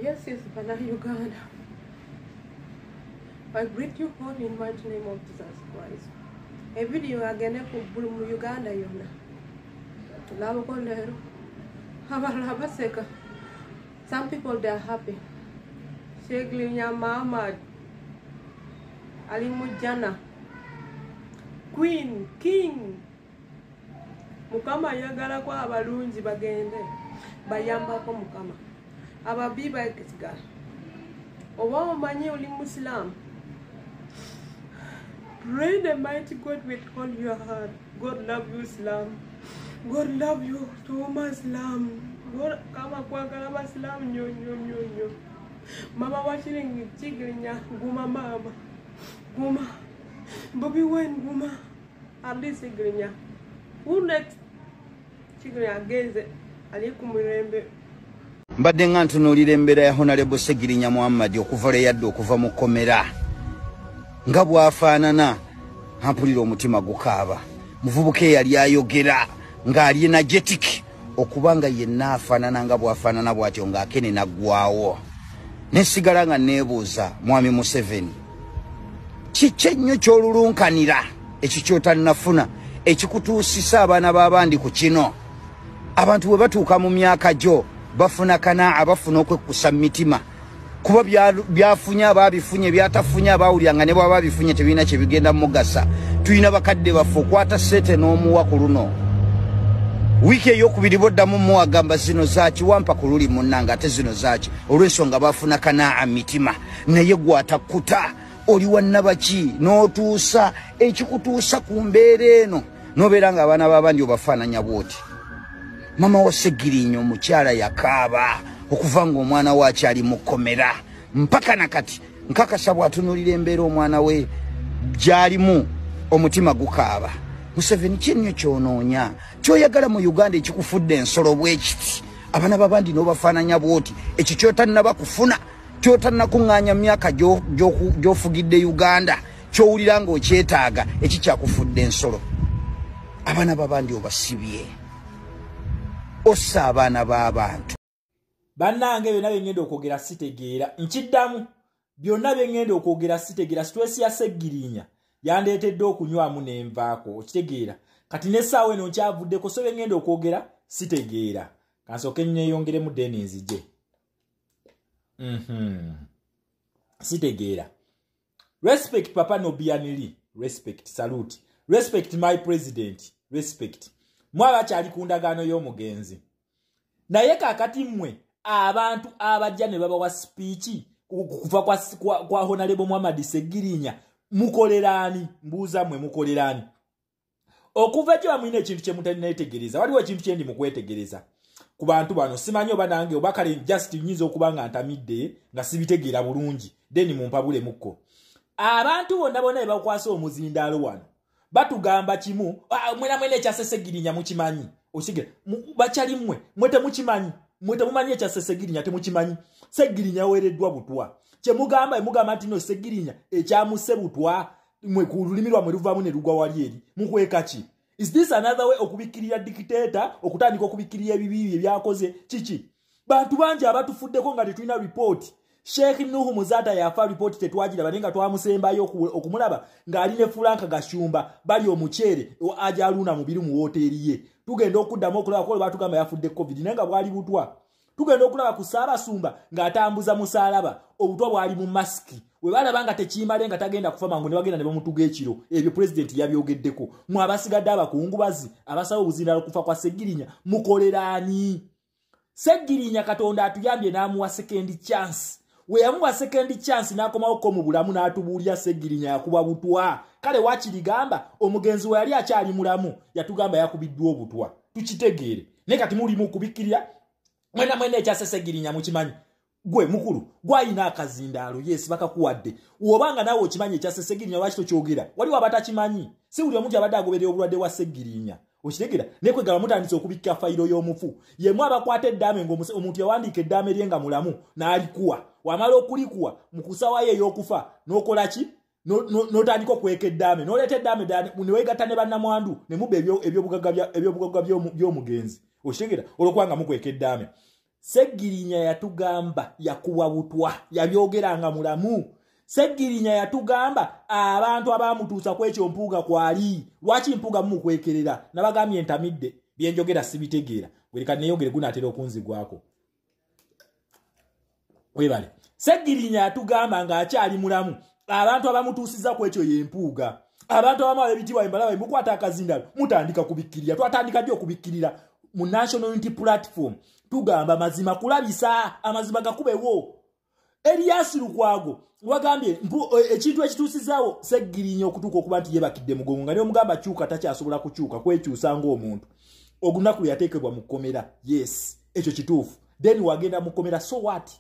Yes, Bannayuganda. I greet you all in mighty name of Jesus Christ. A video agende ku buli mu Uganda yonna. Tulabako leero. Abalala baseka. Some people, they are happy. Ssegirinya Muhammad ali mu jjana. Queen, King. Mukama ayagalako abalungi bagende bayambako Mukama. Ababi basigala. Oba omanyi oli Muslim. Pray the mighty God with all your heart. God love you, Islam. God love you so much, Islam. God kama kwagala Abasilamu nnyo nnyo nnyo nnyo. Mama wa Ssegirinya, guma mama. Guma. Bobi Wine, guma. At least Ssegirinya. Who next? Ssegirinya agenze ali ku mirembe. Mbadde nga ntunuulira embeera ya Honorable Ssegirinya Muhammad okuva lwe yadda okuva mu kkomera, nga bw'afaanana ampulira omutima gukaaba. Muvubuka eyali ayogera ng'ali energetic, okuba nga yenna afaanana nga bw'afaanana bw'atyo ng'akene naggwawo, nesigala nga neebuuza, Mwami Museveni, kiki ennyo ky'olulunkanira ekyo ky'otannafuna ekikutuusisa abaana b'abandi ku kino? Abantu bwe batuuka mu myaka gyo bafuna kanaa, bafuna okwekkusa mu mitima, kuba byafunye aba abifunye, byatafunye abaawulira nga ne bwaba abifunye tebirina kye bigenda mugasa. Tulina bakadde baffe, okwata ssente n'omuwa ku luno, wiiki eyokubiri boddamu muwagamba, "Zino zaaki? Wampa ku luli munnanga, ate zino zaaki?" Olw'ensonga bafuna kanaa mitima. Naye gwatakkuta, oli wannabaki n'otuusa ekikutuusa ku mbeera eno, n'obeera nga abaana b'abandi obafaananya bw'oti? Mama wa Ssegirinya omukyala yakaaba okuva ng'omwana we akyali mu kkomera mpaka nakati. Nkakasa bw'atunuulira embeera omwana we gy'alimu, omutima gukaaba. Museveni, kinnyo kyonoonya kyoyagala mu Uganda ekikufudde ensolo bwekiti, abaana babandi n'obafaananya bwoti, ekyo kyotannaba kufuna, kyotannakuŋŋaanya myaka gy'ofugidde Uganda, kyowulira ng'okyetaaga, ekikyakufudde ensolo, abaana babandi obasibye, ossa abaana b'abantu. Bannange, byonna bye ŋŋenda okwogera sitegeera. Nkiddamu, byonna bye ŋŋenda okwogera sitegeera. Stress ya Seggirinya yandeetedde okunywamu n'envaako, okitegeera? Kati n'essaawa eno nkyavuddeko, so bye ŋŋenda okwogera sitegeera. Kansooke nneeyongeremu deni nzije. Sitegeera. Respect Papa Nobianili, respect, salute, respect my president, respect. Mwe abakyali ku ndagaano y'omugenzi, naye kaakati mmwe abantu abajja ne babawa speech kuva kwa Honorable Muhammad Segirinya, mukoleraani? Mbuuza mmwe, mukoleraani? Okuva gye bamulina ekintu kye mutaneetegereza, waliwo ekintu kye ndi mu kwetegereza ku bantu bano. Simanyi oba nange oba kale just nyinza okuba nga ntamidde nga sibitegeera bulungi, then mumpabulemukko. Abantu bonna bonna bebakwasa omuzindaalo wano batugamba kimu, "Ah, mwena mwena ekyasse Segirinya mukimanyi." Okitegera? Bakyali mmwe, mwe temukimanyi, mwe temumanyi ekyasse Segirinya, temukimanyi. Segirinya yaweereddwa butwa. Kyemugamba, emugamba nti no Segirinya ekyamuse butwa, mwe ku lulimi lwammwe luvaamu ne lugwa wali eri. Mukweka ki? Is this another way okubikkirira dictator, okutandika okubikkirira ebibi bye byakoze? Kiki? Bantu bangi abatufuddeko nga tetulina ripooti. Sheikh Nuhu Muzaata yafa, ripooti tetwagiraba, naye nga twamusembayo okumulaba ng'ali ne Frank Gashumba bali omuceere ajaluuna mubiri mu wooteeri ye. Tugenda okuddamu okulaba kolo batugamba yafudde COVID, naye nga bwali butwa. Tugenda okulaba ku Ssaabasumba ng'atambuza musaalaba, obutwa bwali mu masiki. We balaba nga tekimale, nga tagenda kufa mangu, ne bagenda ne bamutuga ekiro. Ebyo pulezidenti yabyogeddeko. Mwe abasigadde abakungubazi abasaba obuzindaalo kufa kwa Segirinya, mukoleraani? Segirinya Katonda atuyambye n'amuwa second chance. We yamuwa second chance n'akomawoko mu bulamu n'atubuulira Segirinya yakuba butwa. Kale wakirigamba omugenzi we yali akyali mulamu yatugamba yakubiddwa obutwa, tukitegeere. Naye kati mulimu okubikkirira, mwena mwena ekyasse Segirinya mukimanyi. Gwe mukulu gwayina akazindaalo, yes, bakakuwadde. Wobanga naawe okimanyi ekyasse Segirinya, lwaki tokyogera? Waliwo abatakimanyi. Si buli omuntu abadde agoberera obulwadde bwa Segirinya, okitegera? Naye kwegamba mutandise okubikka fayiro y'omufu. Yemu abakwata eddaame, ng'omuntu yawandiika eddaame lye nga mulamu n'alikuwa, wamala okulikuwa mu kusawayo ey'okufa n'okola ki? N'otandika okweka eddaame, n'oleeta eddaame ddala ne weegatta ne bannamwandu ne mubba ebyobugagga by'omugenzi, okitegera? Olwokubanga mukweka eddaame. Segirinya yatugamba yakuwa butwa, yabyogeranga mulamu. Segirinya yatugamba abantu abamutuusa ku ekyo Mpuuga kwali. Lwaki Mpuuga mumukwekerera? Nabagambye ntamidde, byenjogera sibitegeera. Wereka neyogere gunaatera okunzigwako. Webale. Segirinya yatugamba ng'akyali mulamu, abantu abamutuusiza ku ekyo ye Mpuuga. Abantu abamu ab'ebitiibwa embalaba mukwata akazindalo mutandika kubikkirira. Twatandika ddi okubikkirira? Mu National Unity Platform tugamba mazima kulabisa, amazima gakubewo. Erias Lukwago wagambye ekintu ekituusizaawo Segirinya okutuuka okuba nti yeebakidde mugongo, nga n'omugamba kyuka takyasobola kukyuka, kwekyusa ng'omuntu. Olunaku lwe yateekebwa mu kkomera, yes, ekyo kituufu. Then wagenda mu kkomera, so what?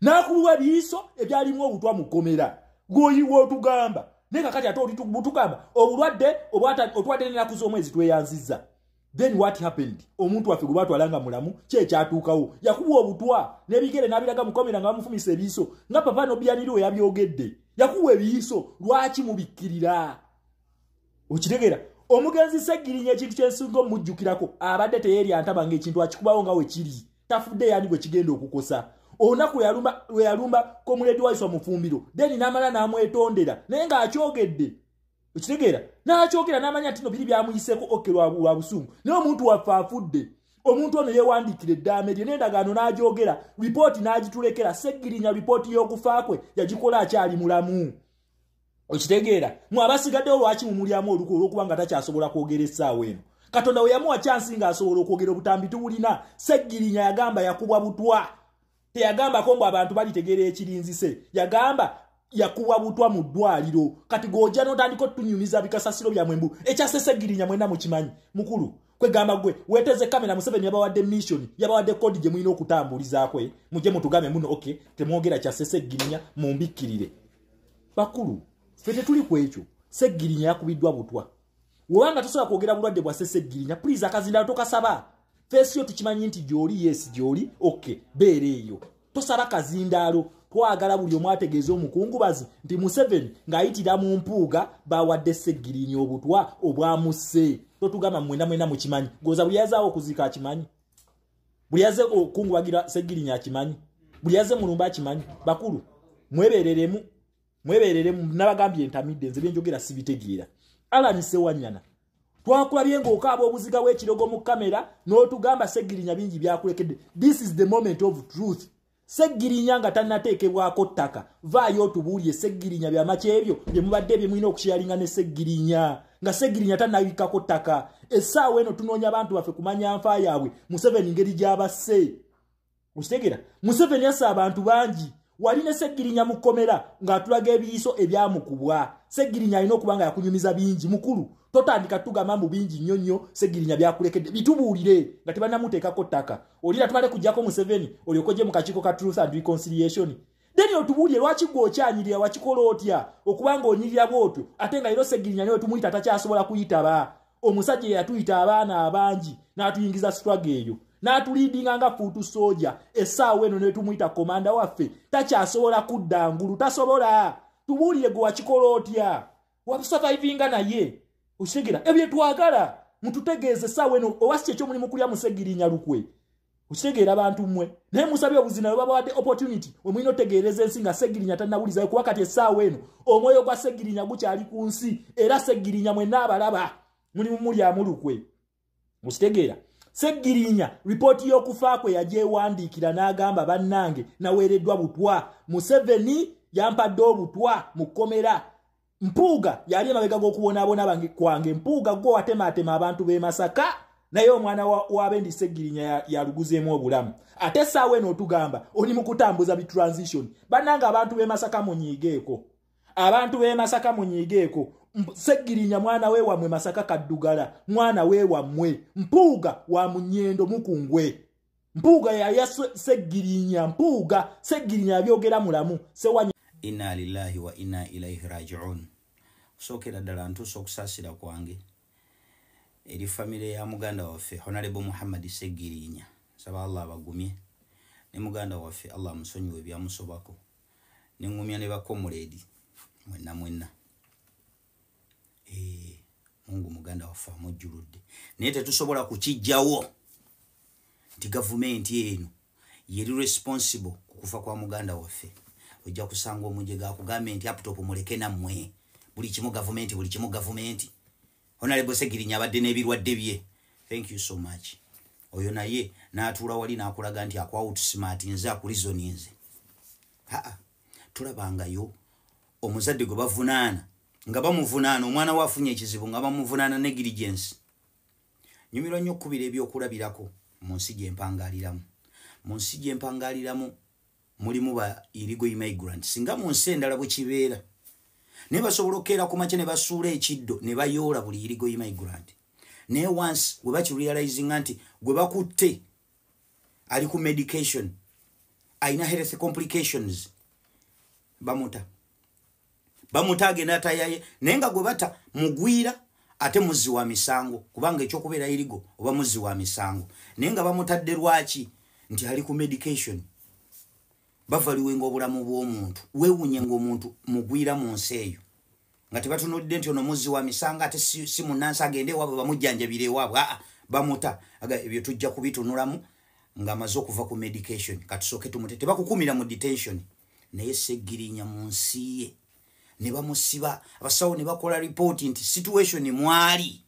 N'akubibwa ebiyiso ebyalimu obutwa mu kkomera. Gw'oyiwa otugamba naye kakati ate olitugamba obulwadde otwadde n'ennaku z'omwezi tweyanzizza. Then what happened? Omuntu waffe gwe batwala nga mulamu kyekyatuukawo, yakuwa obutwa n'ebigere n'abiraga mukomera nga bamufumisa ebiyiso, nga Papa Nobianiri we yabyogedde. Yakuwa ebiyiso, lwaki mubikkirira? Okitegeera? Omugenzi Segirinya ekintu kyensinga omujjukirako, abadde teyeerya ntaba ng'ekintu akikubawo nga we kiri, tafudde yani gwe kigenda okukosa. Olunaku lwe yalumba Comrade Waiswa Mufumbiro, then n'amala n'amwetondera naye ng'akyogedde. Okitegeera? N'akyogera n'amanya nti no biri byamuyiseeko okke lwa busungu. Naye omuntu waffe afudde. Omuntu ono yeewandiikira eddaame lye n'endagaano n'agyogera, ripooti n'agitulekera. Segirinya ripooti y'okufa kwe yagikola akyali mulamu. Okitegeera? Mwe abasigaddewo lwaki mumulyamu olukwe olw'okuba nga takyasobola kwogera essaawa eno? Katonda we yamuwa kyansi ng'asobola okwogera, obutambi tubulina. Segirinya yagamba yakubwa butwa. Teyagambako mbu abantu balitegeera ekirinzise. Yagamba yakuwa butwa mu ddwaliro. Kati gojja n'otandika otunyumiza bikasasiro byammwe mbu ekyase Segirinya mwenna mukimanyi. Mukulu, kwegamba gwe weeteze kamera. Museveni yabawadde mission, yabawadde kodi gye mulina okutambulizaako, mujje mutugambe muno okay, temwogera kyase Segirinya, mumbikkirire. Bakulu, ffe tetuli ku ekyo. Segirinya yakubiddwa butwa. Wobanga tosobola kwogera bulwadde bwa Segirinya, please akazindalo tokasaba. Face yo tukimanyi nti gy'oli, yes gy'oli, okay, beera eyo. Tosaba kazindaalo. Twagala buli omu ategeeze omukungubazi nti Museveni ng'ayitira mu Mpuuga bawadde Segirinya obutwa obwamusse. Totugamba mwena mwena mukimanyi. Goza buli yazaawo okuziika akimanyi, buli yaze okukungubagira Segirinya akimanyi, buli yaze mulumba akimanyi. Bakulu, mwebereremu, mwebereremu. Nabagambye ntamidde, nze byenjogera sibitegeera. Allan Sewanyana, twakulabye ng'okaaba obuziga bw'ekirogo mu kamera n'otugamba Segirinya bingi byakulekedde. This is the moment of truth. Segirinya nga tannateekebwako ttaka, vaayo otubuulye Segirinya byamaki ebyo bye mubadde bye mulina okusharinga ne Segirinya nga Segirinya tannabikkako ttaka. Essaawa eno tunoonya abantu baffe kumanya nfa yaabwe, Museveni ngeri gy'abasse. Okitegeera? Museveni yasse abantu bangi. Wali ne Segirinya mu kkomera ng'atulaga ebiyiso ebyamukubwa. Segirinya alina okuba nga yakunyumiza bingi. Mukulu, totandika tugamba mbu bingi nnyo nnyo Segirinya byakulekedde. Bitubuulire nga tebannamuteekako ttaka. Olira tumale kuggyako Museveni olyoke ojje mu kakiiko ka Truth and Reconciliation. Then otubuulire lwaki gwe okyanyirira, wakikola otya okuba ng'onyirira bw'otyo ate nga leero Segirinya niwe tumuyita takyasobola kuyitaba. Omusajja eyatuyita abaana abangi n'atuyingiza struggle eyo, n'atuleadinga nga foot soldier, essaawa eno ne tumuyita komanda waffe takyasobola kudda ngulu, tasobola. Tubuulire gwe wakikola otya, wasurvivinga naye. Okitegeera? Ebyo twagala mututegeeze essaawa eno, oba si kyekyo mulimu kulya Musegirinya lukwe. Okitegeera abantu mmwe? Naye musabye obuzina bwe babawadde opportunity we mulina otegeereza ensi nga Segirinya tannawulizayo, kuba kati essaawa eno omwoyo gwa Segirinya gukyali ku nsi, era Segirinya mwenna abalaba mulimu mulyamu lukwe. Okitegeera? Segirinya ripooti y'okufa kwe yagyewandiikira n'agamba bannange naweereddwa butwa, Museveni yampadde obutwa mu kkomera, Mpuuga yali emabega g'okubonaabona kwange. Mpuuga gwe watemaatema abantu b'e Masaka, naye omwana wa Bendi Segirinya yaluguzeemu obulamu. Ate essaawa eno otugamba oli mu kutambuza bitransition. Bannange abantu b'e Masaka munyiigeeko, abantu b'e Masaka munyiigeeko. Segirinya mwana we wammwe, Masaka kaddugala mwana we wammwe. Mpuuga wa munyendo mukungwe. Mpuuga yaya Segirinya. Mpuuga Segirinya yabyogera mulamu. Sewanya. Inna lillahi wa inna ilaihi rajiun. Sookera ddala ntuusa okusaasira kwange eri famire ya muganda waffe Honorable Muhammad Segirinya. Nsaba Allah abagumye ne muganda waffe, Allah amusonyiwe ebyamusobako, neŋŋumya ne bacomrade mwenna mwenna. Mungu muganda waffe amujjuludde, naye tetusobola kukijjawo nti gavumenti eno Yeri responsible ku kufa kwa muganda waffe. Ojja kusanga omujega akugambye nti laptop muleke nammwe, buli kimu gavumenti, buli kimu gavumenti. Honorable Segirinya abadde n'ebirwadde bye. Thank you so much. Oyo naye n'atuula wali n'akulaga nti aku outsmart nze, akureasoninze. Aa, tulabangayo omuzadde gwe bavunaana nga bamuvunaana omwana we afunye ekizibu, nga bamuvunaana negligence. Nyumirwa nnyo okukubira ebyokulabirako mu nsi gye mpangaliramu. Mu nsi gye mpangaliramu mulimu ba illegal immigrants. Singa mu nsi endala bwe kibeera, naye basobola okukeera ku makya ne basuula ekiddo ne bayoola buli illegal immigrant. Naye once we bakirealizinga nti gwe bakutte ali ku medication, alina health complications, bamuta. Bamuta agenda atayaye. Naye nga gwe bata mugwira ate muzzi wa misango, kubanga ekyokubeera illegal oba muzzi wa misango. Naye nga bamutadde lwaki? Nti ali ku medication. Bavaluwenga obulamu bw'omuntu. Weewuunye ng'omuntu mugwira mu nsi eyo nga tebatunulidde nti ono muzzi wa misango ate si munnansi, agende ewaabwe bamujjanjabire ewaabwe. Aa, bamuta. Aga ebyo tujja kubitunulamu ng'amaze okuva ku medication, katusooke tumute. Tebakukumira mu detention. Naye Segirinya mu nsi ye ne bamusiba, abasawo ne bakola ripooti nti situation mwali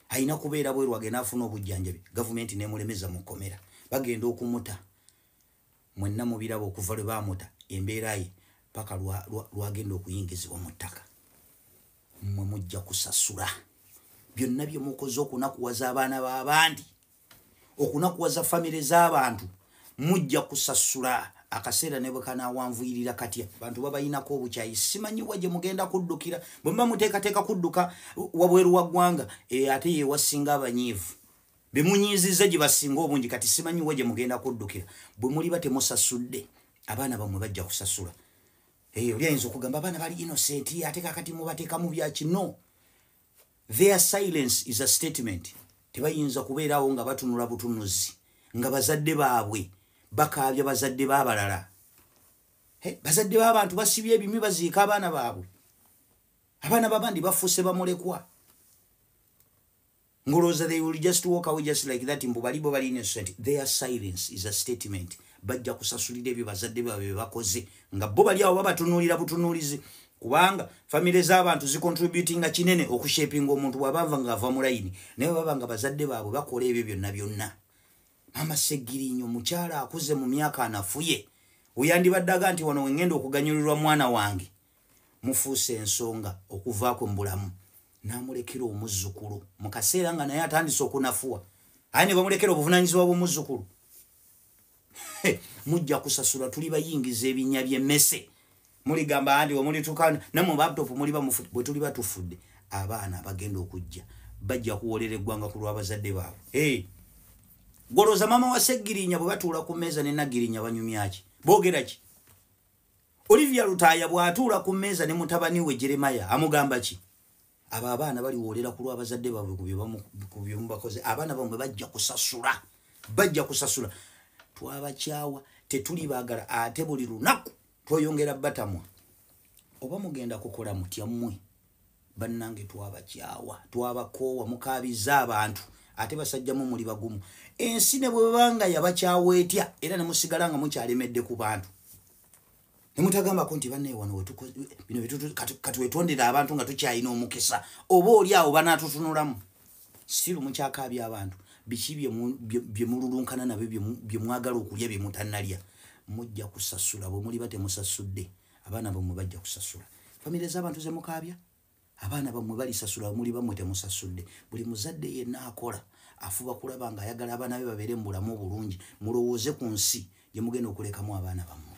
alina kubeera bweru agenda afuna obujjanjabi, gavumenti nemulemeza mu kkomera. Bagenda okumuta, mwenna mubiraba okuva lwe bamuta embeera ye paka lwagenda okuyingizibwa mu ttaka. Mmwe mujja kusasula byonna bye mukoze okunakuwaza abaana b'abandi, okunakuwaza famire z'abantu. Mujja kusasula akaseera ne bwe kanaawanvuyirira katya. Bantu babayinako obukyayi. Simanyiwa gye mugenda kuddukira. Bwe muba muteekateeka kudduka wabweru wa ggwanga, ate yewasinga abanyiivu bemunyiizizza gye basinga obungi. Kati simanyiwa gye mugenda kuddukira. Bwe muliba temusasudde, abaana bammwe bajja kusasula. Oli ayinza okugamba abaana bali innocent, ate kakati mubateekamu byaki? No, their silence is a statement. Tebayinza kubeerawo nga batunula butunuzi nga bazadde baabwe bakaabya, bazadde b'abalala, bazadde b'abantu basibye ebimyu baziika abaana baabwe. Abaana babandi bafuuse bamulekwa. Ngolowooza they will just walk away just like that, mbu bali bo bali innocent? Their silence is a statement. Bajja kusasulira ebyo bazadde baabwe bye bakoze nga bo bali awo babatunuulira butunuulizi, kubanga famire z'abantu zicontributinga kinene okushapinga omuntu bw'abava ng'ava mu layini. Naye baba nga bazadde baabwe bakola ebyo byonna byonna, Mama Segirinya omukyala akuze mu myaka anafuye, oyandibaddaga nti wano wengenda okuganyulirwa mwana wange, mufuuse ensonga okuvaako mu bulamu, n'amulekera omuzzukulu mu kaseera nga naye atandise okunafuwa, aye ne bamulekera obuvunaanyizibwa bw'omuzzukulu. Mujja kusasula. Tuli bayingiza ebinnya by'emmese. Muligamba andi wemulituuka nammwe laptop muliba mufudde. Bwe tuliba tufudde, abaana abagenda okujja bajja kuwolera eggwanga ku lw'abazadde baabwe. Golooza maama wa Segirinya bwe batuula ku mmeeza ne Nagirinya banyumyaki? Boogera ki? Olivia Lutaaya bw'atuula ku mmeeza ne mutabani we Jeremaya amugamba ki? Abo abaana baliwoolera ku lw'abazadde baabwe ku bye mubakoze. Abaana bammwe bajja kusasula, bajja kusasula. Twabakyawa, tetuli baagala, ate buli lunaku tweyongera batamwa. Oba mugenda kukola mutya mmwe? Bannange, twabakyawa, twabakoowa. Mukaabiza abantu, ate basajjamu muli bagumu. Ensi ne bwe banga yabakyawa etya, era ne musigala nga mukyalemedde ku bantu, ne mutagambako nti bannaye wano bino kati wetondera abantu nga tukyalina omukisa, oba oli awo banaatutunulamu. Siru mukyakaabya abantu. Biki bye mululunkana nabyo bye mwagala okulya bye mutannalya? Mujja kusasula. Bwe muliba temusasudde, abaana bammwe bajja kusasula. Famire z'abantu ze mukaabya, abaana bammwe balisasula. Muli bammwe temusasudde. Buli muzadde yenna akola afuba kulaba nga ayagala abaana be babeere mu bulamu obulungi. Mulowooze ku nsi gye mugenda okulekamu abaana bammwe.